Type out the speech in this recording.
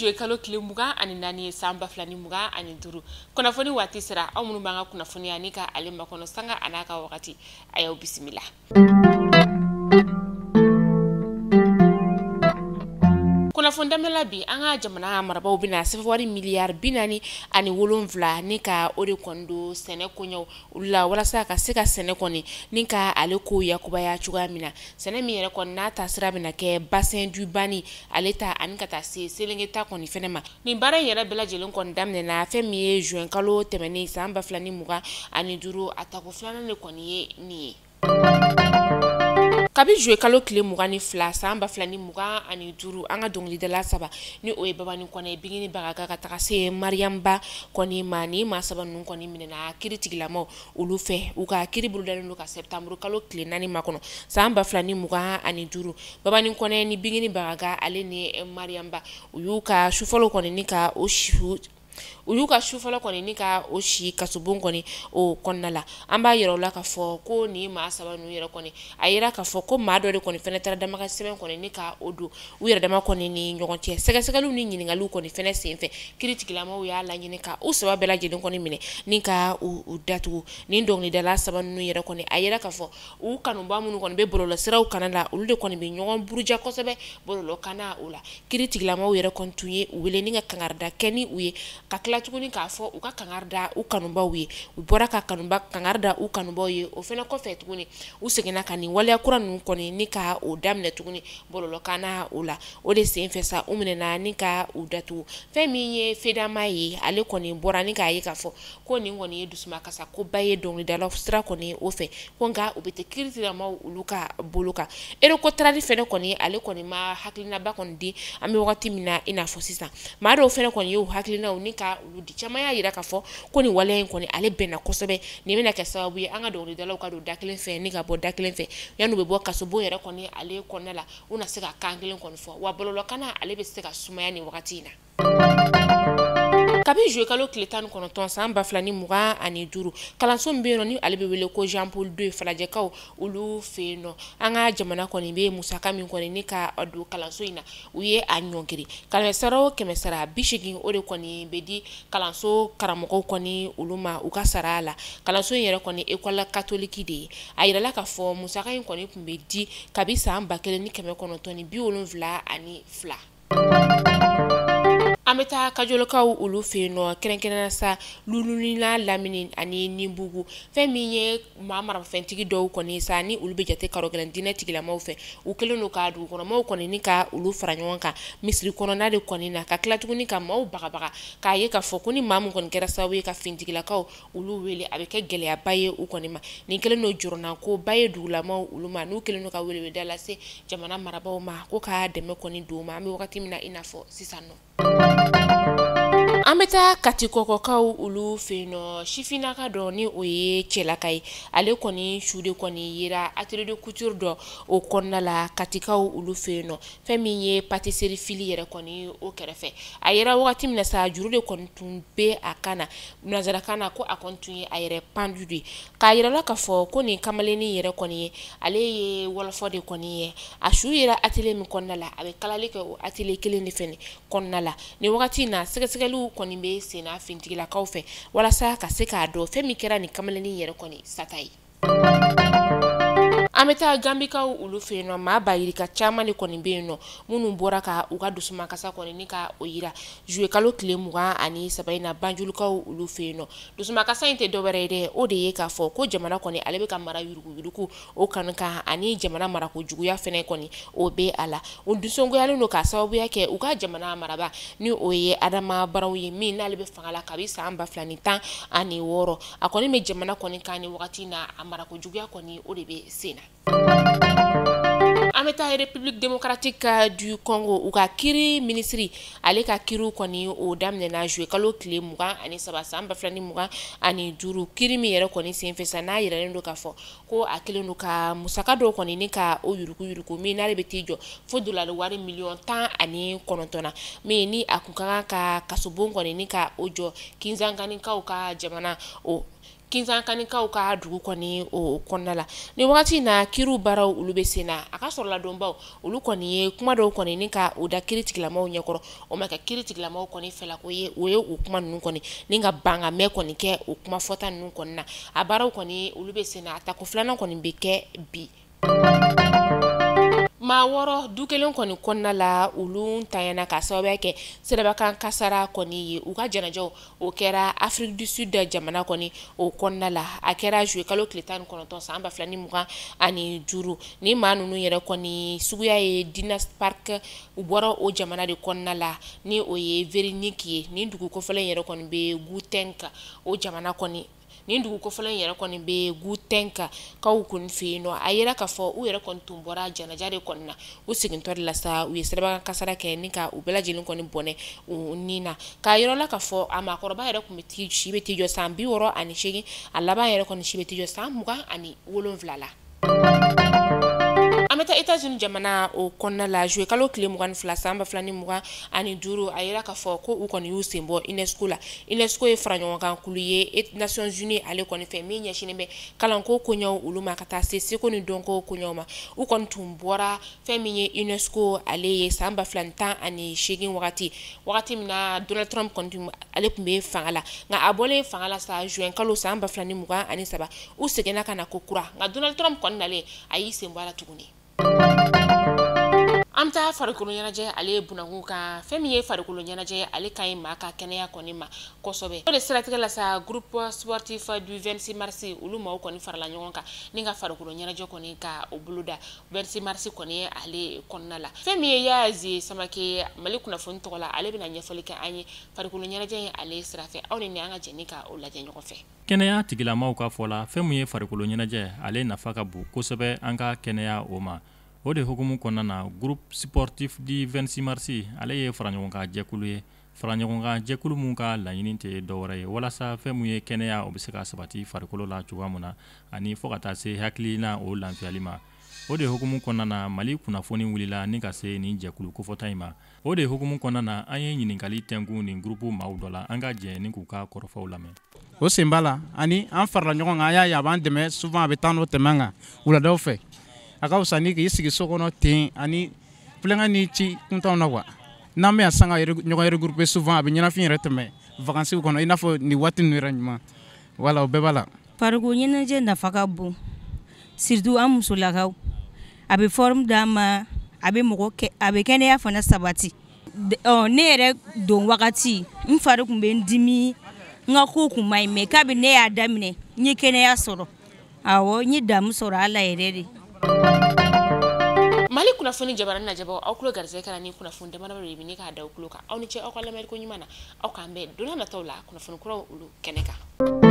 Juillet kalo tile 24 ye san 2025. Kunnafoni waati sera, aw minnu b'an ka kunnafoniya ni ka ale makɔnɔ sanga a n'a ka wagati, a y'aw bisimila. Kunnafoni daminɛ la bi, an ka jamana marabaaw bɛna sefawari miliyari 47 ni ka o de kɔni don sɛnɛ koɲɛw olu la, walasa ka se ka sɛnɛ kɔni ni ka ale ko yakubaya cogoya min na. Sɛnɛ min yɛrɛ kɔni n'a taasira bɛna kɛ bassin du Bani ale ta ani ka taa se Selenge ta kɔni fɛnɛ ma. Nin baara in yɛrɛ bɛɛ lajɛlen kɔni daminɛna fɛn min ye juin kalo tɛmɛnen san 2025, a tako filanan de kɔni ye nin ye. Kabi juillet kalo tile 22 san 2025, an ka dɔnkilidala saba ni o ye Babani Kɔnɛ, Bigini Bagaga ka taga se Mariam Ba kɔni ma, ni maa saba ninnu kɔni minɛna kiiritigilamaw olu fɛ. U ka kiiri bolodalen don ka septembre kalo tile 4 makɔnɔ san 2025. Babani Kɔnɛ ni Bigini Bagaga ale ni Mariam Ba, u y'u ka sufɔlɔ kɔni ni ka o su u y'u ka sufɔlɔ kɔni ni ka o si kasobon kɔni o kɔnɔna la. An b'a yira u la k'a fɔ ko nin maa saba ninnu yɛrɛ kɔni, a yira k'a fɔ ko maa dɔ de kɔni fɛnɛ taara damakan sɛbɛn kɔni ni ka o don u yɛrɛ dama kɔni ni ɲɔgɔn cɛ. Sɛgɛsɛgɛliw ni ɲininkaliw kɔni fɛnɛ senfɛ, kiiritigilamaw y'a laɲini ka u saba bɛɛ lajɛlen kɔni minɛ ni ka u datugu. Nin dɔnkilidala saba ninnu yɛrɛ kɔni, a yira k'a fɔ u kanuba minnu kɔni bɛ bɔlɔlɔsiraw kana la, olu de kɔni bɛ ɲɔgɔn buruja kosɛbɛ bɔlɔlɔ kana o la. Kiiritigilamaw yɛrɛ kɔni tun ye u wele ni ka kangarida kɛ ni u ye, ka tila tuguni k'a fɔ u ka kangari da u kanubaw ye. U bɔra ka kangari da u kanubaw ye, o fɛnɛ kɔfɛ tuguni u seginna ka nin waleya kura ninnu kɔni ni ka o daminɛ tuguni bɔlɔlɔkanna o la. O de senfɛ sa, u minɛna ni ka u datugu. Fɛn min ye Fedama ye, ale kɔni bɔra ni k'a ye k'a fɔ ko nin kɔni ye dusumakasa koba ye dɔnkilidala sira kɔni o fɛ, ko nka u bɛ tɛ kiiritigilamaw olu ka bolo kan. Ereko Tradi fɛnɛ kɔni, ale kɔni ma hakilinaba kɔni di an bɛ wagati min na i n'a fɔ sisan. Maa dɔw fɛnɛ kɔni y'u hakilinaw ni ka olu di. Caman y'a yira k'a fɔ ko nin waleya in kɔni ale bɛnna kosɛbɛ, nin bɛna kɛ sababu ye an ka dɔnkilidalaw ka don da kelen fɛ ni ka bɔ da kelen fɛ, yanni u bɛ bɔ kasobon yɛrɛ kɔni ale kɔnɔna la, u na se ka kan kelen kɔni fɔ, wa bɔlɔlɔkanna ale bɛ se ka sumaya nin wagati in na. Kabi juillet kalo tile 19 san 2025, kalanso min bɛ yen nɔ ni ale bɛ wele ko Jean Paul II Falajɛkaw olu fɛ yen nɔ, an ka jamana kɔni bɛ musaka min kɔni ni ka don kalanso in na, u ye a ɲɔngiri. Kɛmɛ sara o kɛmɛ sara 80, o de kɔni bɛ di kalanso karamɔgɔw kɔni olu ma u ka sara la. Kalanso in yɛrɛ kɔni école catholique de ye. A yirala k'a fɔ musaka in kɔni tun bɛ di kabi san 1972. An bɛ taa Kajolokaw olu fɛ yen nɔ, kɛrɛnkɛrɛnnenya sa Lulunina lamini ani Ninbugu. Fɛn min ye maa marafɛntigi dɔw kɔni sa ni olu bɛ jate karɔgɛlɛn diinɛ tigilamaw fɛ, u kɛlen don ka dugukɔnɔmaw kɔni ni ka olu fara ɲɔgɔn kan misiri kɔnɔna de kɔni na, ka tila tuguni ka maaw bagabaga k'a ye k'a fɔ ko ni maa min kɔni kɛra sababu ye ka fintigilakaw olu wele, a bɛ kɛ gɛlɛyaba ye u kɔni ma. Nin kɛlen don jɔrɔnankoba ye dugulamaw olu ma, n'u kɛlen don ka weleweleda lase jamana marabaaw ma ko ka dɛmɛ kɔni don u ma an bɛ wagati min na i n'a fɔ sisan nɔ. An bɛ taa Katikɔkɔkaw olu fɛ yen nɔ. Sifinnaka dɔ ni o ye cɛlaka ye, ale kɔni su de kɔni yera atelier de couture dɔ o kɔnɔna la Katikaw olu fɛ yen nɔ. Fɛn min ye pâtisserie fili yɛrɛ kɔni o kɛrɛfɛ, a yera wagati min na sa, juru de kɔni tun bɛ a kan na, nanzarakan na ko a kɔni tun ye a yɛrɛ pendu de ye. K'a yira la k'a fɔ ko nin kamalennin yɛrɛ kɔni ye, ale ye wɔlɔfɔ de kɔni ye. A su yera atelier min kɔnɔna la, a bɛ kalali kɛ o atelier kelen de fɛnɛ kɔnɔna la. Nin wagati in na, sɛgɛsɛgɛliw kɔni bɛ senna fintigilakaw fɛ walasa ka se k'a dɔn fɛn min kɛra nin kamalennin yɛrɛ kɔni sata ye. An bɛ taa Gambikaw olu fɛ yen nɔ. Maa ba yirika caman de kɔni bɛ yen nɔ minnu bɔra ka u ka dusumakasa kɔni ni ka o yira juillet kalo tile 23 in na Banjulikaw olu fɛ yen nɔ. Dusumakasa in tɛ dɔwɛrɛ ye dɛ, o de ye k'a fɔ ko jamana kɔni ale bɛ ka mara yuruguyurugu o kanu kan, ani jamana marako juguya fɛnɛ kɔni o bɛ a la. U nisɔngoyalen don k'a sababuya kɛ u ka jamana maraba ni o ye Adama Barrow ye, min n'ale bɛ fanga la kabi san 2016. A kɔni bɛ jamana kɔni kan ni wagati in na, a marako juguya kɔni o de bɛ sen na. An bɛ taa République démocratique du Congo, u ka kiiri minisiri ale ka kiiriw kɔni o daminɛna juillet kalo tile 23 san 2025. Kiiri min yɛrɛ kɔni senfɛ sa, n'a yiralen don k'a fɔ ko a kɛlen don ka musaka dɔw kɔni ni ka o yuruguyurugu, min n'ale bɛ t'i jɔ fo dolari wari miliyɔn 19 na, min ni a kun ka kan ka kasobon kɔni ni ka o jɔ Kinzanganikaw ka jamana o Kinsankanikaw ka dugu kɔni o kɔnɔna la. Ni wagati in na, kiiriw baaraw olu bɛ sen na. A ka sɔrɔladonbaw olu kɔni ye kuma dɔw kɔni ni ka o da kiiri tigilamaw ɲɛkɔrɔ. O ma kɛ kiiri tigilamaw kɔni fɛla ko ye, o ye o kuma ninnu kɔni ni ka ban ka mɛn kɔni kɛ o kuma fɔta ninnu kɔni na. A baaraw kɔni olu bɛ sen na, a tako filanan kɔni bɛ kɛ bi. Maa 6 du kelen kɔni kɔnɔna la, olu tanyana ka sababuya kɛ sirabakan kasara kɔni ye. U ka janajaw o kɛra Afrique du Sud jamana kɔni o kɔnɔna la. A kɛra juillet kalo tile 19 san 2025. Ni maa ninnu yɛrɛ kɔni suguya ye Dinas Park, u bɔra o jamana de kɔnɔna la, ni o ye Verinique ye. Nin dugu kofɔlen yɛrɛ kɔni bɛ Gauteng o jamana kɔni, nin dugu kofɔlen yɛrɛ kɔni bɛ Gauteng kaw kɔni fɛ yen nɔ. A yera k'a fɔ u yɛrɛ kɔni tun bɔra janaja de kɔni na, u segintɔ de la sa, u ye sirabakan kasara kɛ ni ka u bɛɛ lajɛlen kɔni bɔnɛ u ni na. K'a yɔrɔ la k'a fɔ a maakɔrɔba yɛrɛ tun bɛ si bɛ t'i jɔ san 68, a laban yɛrɛ kɔni si bɛ t'i jɔ san 27 la. An bɛ taa États-Unis jamana o kɔnɔna la. Juillet kalo tile 22 san 2025, a yera k'a fɔ ko u kɔni y'u sen bɔ UNESCO la. UNESCO ye fara ɲɔgɔn kan kulu ye Nations Unies ale kɔni fɛ, min ɲɛsinnen bɛ kalanko koɲɛw olu ma, ka taa se seko ni dɔnko koɲɛw ma. U kɔni tun bɔra fɛn min ye UNESCO ale ye san 2018 wagati, wagati min na Donald Trump kɔni tun ale tun bɛ fanga la. Nka a bɔlen fanga la sa, juin kalo san 2023, u seginna ka na ko kura. Nka Donald Trump kɔni nalen, a y'i sen bɔ a la tuguni. An bɛ taa farikolo ɲɛnajɛ ale ye bunakun kan. Fɛn min ye farikolo ɲɛnajɛ, ale ka ɲi maa ka kɛnɛya kɔni ma kosɛbɛ. O de siratigɛ la sa, groupe sportif du 26 mars, olu maaw kɔni farala ɲɔgɔn kan ni ka farikolo ɲɛnajɛ kɔni ka o boloda 26 mars kɔni ale kɔnɔna la. Fɛn min ye Yaze Samake, Mali kunnafoni tɔgɔ la, ale bɛna ɲɛfɔli kɛ an ye farikolo ɲɛnajɛ in ale sira fɛ. Aw ni an ka jɛ ka o lajɛ ɲɔgɔn fɛ. Kɛnɛya tigilamaw ka fɔ la, fɛn min ye farikolo ɲɛnajɛ, ale nafa ka bon kosɛbɛ an ka kɛnɛya o ma. O de hukumu kɔnɔna na, groupe sportif du 26 mars ale ye faraɲɔgɔnkan jɛkulu ye, faraɲɔgɔnkan jɛkulu mun ka laɲini tɛ dɔwɛrɛ ye walasa fɛn min ye kɛnɛya, o bɛ se ka sabati farikolo la cogoya mun na, ani fo ka taa se hakilina o lafiyali ma. O de hukumu kɔnɔna na, Mali kunnafoni wulila ni ka se nin jɛkulu kofɔta in ma. O de hukumu kɔnɔna na, an ye ɲininkali tɛnkun nin groupe maaw dɔ la. An ka jɛ ni k'u ka kɔrɔfɔw lamɛn. O sen b'a la, ani an farala ɲɔgɔn kan, an y'a ye a b'an dɛmɛ souvent, a bɛ taa n'o tɛmɛ an kan wuladaw fɛ. A ka fisa ni k'i sigi so kɔnɔ ten ani tulonkɛ ni ci kuntanw na quoi. N'an bɛ yan sisan ka ɲɔgɔn regrouper souvent, a bɛ ɲɛnafin yɛrɛ tɛmɛ vacances kɔnɔ, i n'a fɔ nin waati ninnu yɛrɛ ɲuman. Voilà, o bɛɛ b'a la. Farikolo ɲɛnajɛ nafa ka bon, surtout an musolakaw. A bɛ forme d'an ma, a bɛ mɔgɔ kɛ, a bɛ kɛnɛya fana sabati. Ne yɛrɛ don wagati, n fari tun bɛ n dimi, n ka ko kun man ɲi, mais kabini ne y'a daminɛ, n ye kɛnɛya sɔrɔ. Awɔ, n ye damu sɔrɔ a la yɛrɛ de. Mali kunnafoni jabaranin lajɛbaw, aw tulo garisɛgɛ kɛra ni kunnafoni damadama de ye k'a da aw tulo kan. Aw ni ce aw ka lamɛnni ko ɲuman na. Aw k'an bɛn don nataw la kunnafoni kuraw olu kɛnɛ kan.